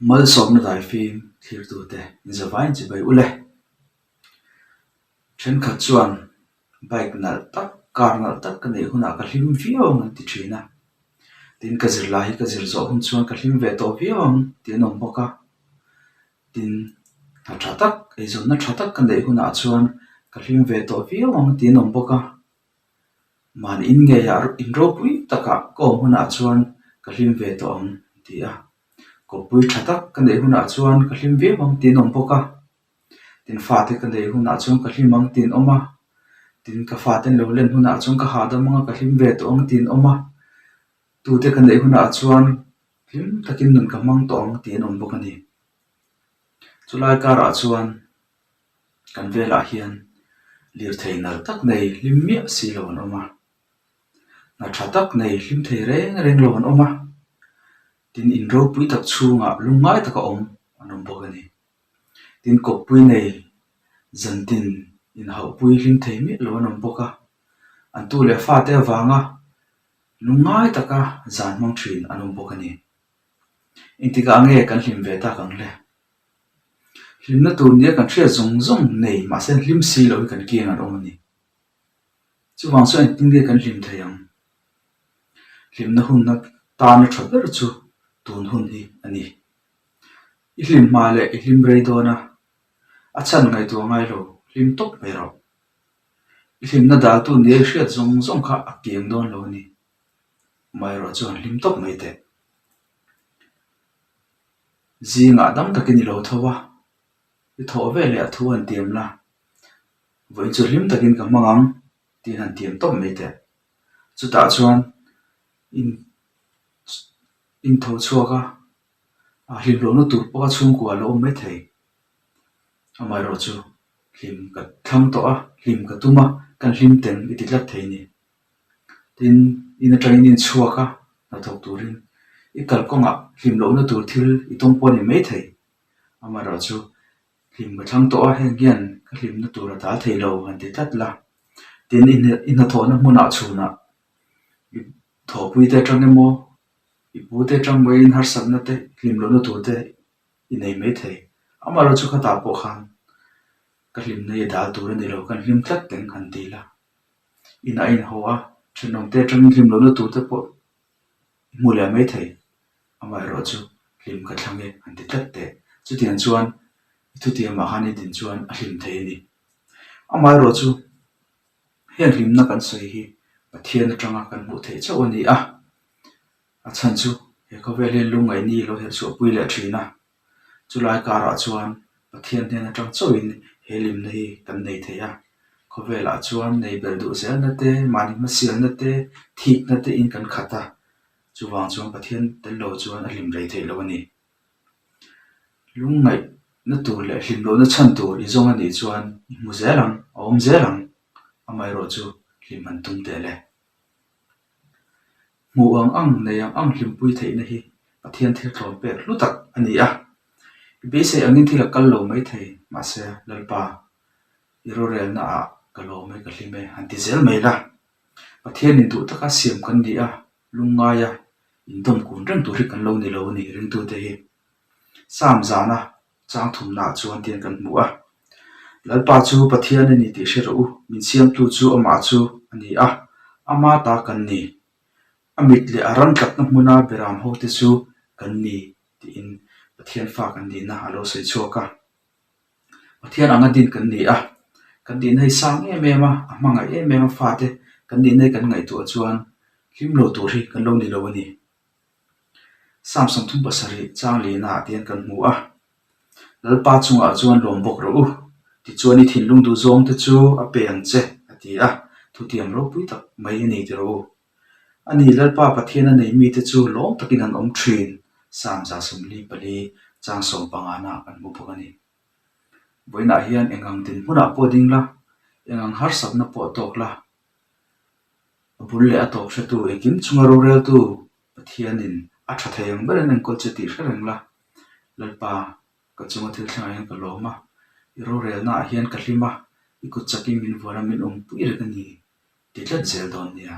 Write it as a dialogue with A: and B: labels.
A: Malsawmna daifim thlirtute inzavain chibai u le. Thenkhat chuan bike nalh tak, car nalh tak ka neih hunah ka hlim viau ang an ti thin a. Tin, ka zirlai hi ka zir zawh hun chuan ka hlim ve tawh viau ang tih an awm bawk a. Tin, hna tha tak, eizawnna tha tak ka neih hunah chuan ka hlim ve tawh viau ang tih an awm bawk a. Mahni in ngeiah in ropui takah ka awm hunah chuan ka hlim ve tawh ang an ti a. Kawppui tha tak ka neih hunah chuan ka hlim viau ang tih an awm bawk a. Tin, fate ka neih hunah chuan ka hlim ang tih an awm a. Tin, ka fate an lo len hunah chuan ka hahdam ang a, ka hlim ve tawh ang tih an awm a. Tute ka neih hunah chuan hlim takin nun ka hmang tawh ang tih an awm bawk a ni. Chulai karah chuan kan velah hian lirthei nalh tak nei hlim miah si lo an awm a. Hna tha tak nei hlim thei reng reng lo an awm a. Tin, in ropui tak chhungah lungngai taka awm an awm bawk a ni. Tin, kawppui nei zantin inhauhpui hlim thei miah lo an awm bawk a. An tu leh fate avanga lungngai taka zan hmang thin an awm bawk a ni. Engtikah nge kan hlim ve tak ang le? Hlimna tur nia kan hriat zawng zawng nei mahse hlim si lo hi kan kiang an awm a ni. Chuvang chuan engtin nge kan hlim thei ang? Hlimna hunna tana tha ber chu tun hun hi a ni. I hlim hma leh i hlim rei dawn a, a chhan ngaihtuah ngai lo, hlim tawp mai rawh. I hlimna daltu nia i hriat zawng zawng kha a kiang dawn lo a ni. Amaherawh chuan hlim tawp mai teh. Zingah dam takin i lo tho a, i thawh ve leh a thu han tiam la, vawiin chu hlim takin ka hmang ang tiin han tiam tawp mai teh. Chutah chuan in in tho chhuak a, a hlim lohna tur pawh a chhungkua a lo awm mai thei. Amaherawh chu hlim ka thlang tawh a, hlim ka tum a, kan hlim teng i ti tlat thei a ni. Tin, in atangin i inchhuak a, hnathawk turin i kalkawngah hlim lohna tur thil i tawng pawh a ni mai thei. Amaherawh chu hlim ka thlang tawh a, heng hian ka hlimna tur a dal thei lo han ti tlat la. Tin, i hnathawhna hmunah chhunah i thawhpuite atang emaw, i pute atang mawiin harsatna te, hlim lohna tur te i nei mai thei. Amaherawh chu khatah pawh khan ka hlimna hi a dal tur a ni lo, kan hlim tlat teng han ti la. Inah a inhaw a, thenawmte atangin hlim lohna tur te pawh i hmu leh mai thei. Amaherawh chu hlim ka thlang e han ti tlat teh. Chutiang chuan i thutiamah khan i din chuan a hlim thei a ni. Amaherawh chu heng hlimna kan sawi hi Pathian atanga kan hmuh theih chauh a ni a. A chhan chu he khawvel hian lungngaihni lo herh chhuahpui leh thin a. Chulai karah chuan Pathian hnen atang chauhin he hlimna hi kan nei thei a. Khawvelah chuan nei belh duh zelna te, mahni hmasialna te, thikna te in kan khat a. Chuvang chuan Pathian tel lo chuan a hlim rei theih lo a ni. Lungngaihna tur leh hlim lohna chhan tur i zawng a nih chuan i hmu zel ang, a awm zel ang. Amaherawh chu hlim han tum teh le. Hmuh ang ang, nei ang ang hlimpui theihna hi Pathian thil tlawm pek hlu tak a ni a. I beisei angin thil a kal lo mai thei, mahse Lalpa, i rorelna ah ka lawm e, ka hlim e han ti zel mai la. Pathianin duh taka siam kan ni a, lungngaia indawm kun reng tur hi kan lo ni lo a ni ringtute hi. Psalm zana chang thumnaah chuan tian kan hmu a. Lalpa chu Pathian a ni tih hre rawh u, min siamtu chu amah chu a ni a, ama ta kan ni. A mit leh a ram tlatna hmuna beram hote chu kan ni tiin Pathian fa kan nihna a lo sawi chhuak a. Pathian anga din kan ni a, kan nihna hi sang em em a, a hmangaih em em a fate kan nihna hi kan ngaihtuah chuan hlim lo tur hi kan lo ni lo a ni. Psalm 37 chang lihnaah tihian kan hmu a, Lalpa chungah chuan lawm bawk rawh u, tichuan i thinlung duh zawng te chu a pe ang che, a ti a, thutiam ropui tak mai a ni ti rawh u. Ani Lalpa Pathian a nei mite chu lawm takin an awm thin, Psalm 44 chang 15 ah kan hmu bawk a ni. Vawiinah hian engang dinhmunah pawh ding la, engang harsatna pawh tawk la, A bul leh a tawp hretu engkim chunga roreltu Pathianin a tha thei ang berin enkawl che tih hre reng la. Lalpa, ka chunga thil thlengah hian ka lawm a, i rorelnaah hian ka hlim a, i kut chakin min vuan a, min awmpui reng a ni ti tlat zel dawn nia.